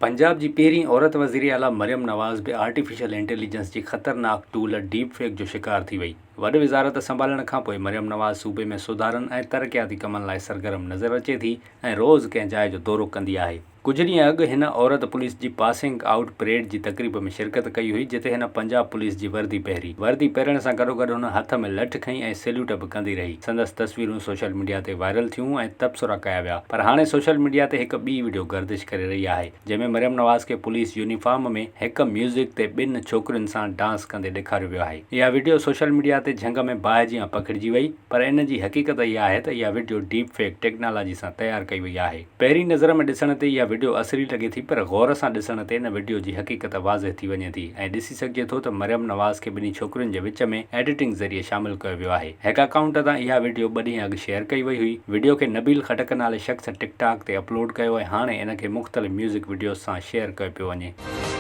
پنجاب جي پهرين عورت وزيراعليٰ مريم نواز به آرٽيفيشل انٽيليجنس جي خطرناڪ ٽول ڊيپ فيڪ جو شڪار ٿي وئي. وڏ وزارت سنڀالڻ کانپوء مريم نواز صوبي ۾ سڌارن ۽ ترقياتي ڪمن لاء سرگرم نظر اچي ٿي ۽ روز ڪنهن جاء جو دورو ڪندي آهي. ڪجهه ڏينهن اڳ هن عورت پوليس جي پاسنگ آئوٽ پريڊ جي تقريب ۾ شرڪت ڪئي هئي جتي هن پنجاب پوليس جي وردي پهري. وردي پهرڻ سان گڏوگڏ هن هٿ ۾ لٺ کنئي ۽ سيليوٽ به ڪندي رهي. سندس تصويرون سوشل ميڊيا تي وائرل ٿيون ۽ تبصرا ڪيا ويا پر هاڻي سوشل ميڊيا تي هڪ ٻي وڊيو گردش ڪري رهي آهي جنهن ۾ مريم نواز کي پوليس يونيفارم ۾ هڪ ميوزڪ تي ٻن ڇوڪرين سان ڊانس ڪندي ڏيکاريو ويو آهي. اها وڊيو سوشل ميڊيا تي جهنگ ۾ باهه جيان پکڙجي وئي پر ان جي حقيقت اها آهي ته اها وڊيو ڊيپ فيڪ ٽيڪنالاجي سان تيار ڪئي وئي آهي. پهرين نظر ۾ ڏسڻ تي اها وڊيو اصلي لڳي ٿي پر غور سان ڏسڻ تي ان وڊيو جي حقيقت واضح ٿي وڃي ٿي ۽ ڏسي سگهجي ٿو ته مريم نواز کي ٻنهي ڇوڪرين جي وچ ۾ ايڊيٽنگ ذريعي شامل ڪيو ويو آهي. هڪ اڪائونٽ تان اها وڊيو ٻه ڏينهن اڳ شيئر ڪئي وئي هئي. وڊيو کي نبيل خٽڪ نالي شخص ٽڪ ٽاڪ تي اپلوڊ ڪيو ۽ هاڻي ان کي مختلف ميوزڪ وڊيوز سان شيئر ڪيو پيو وڃي.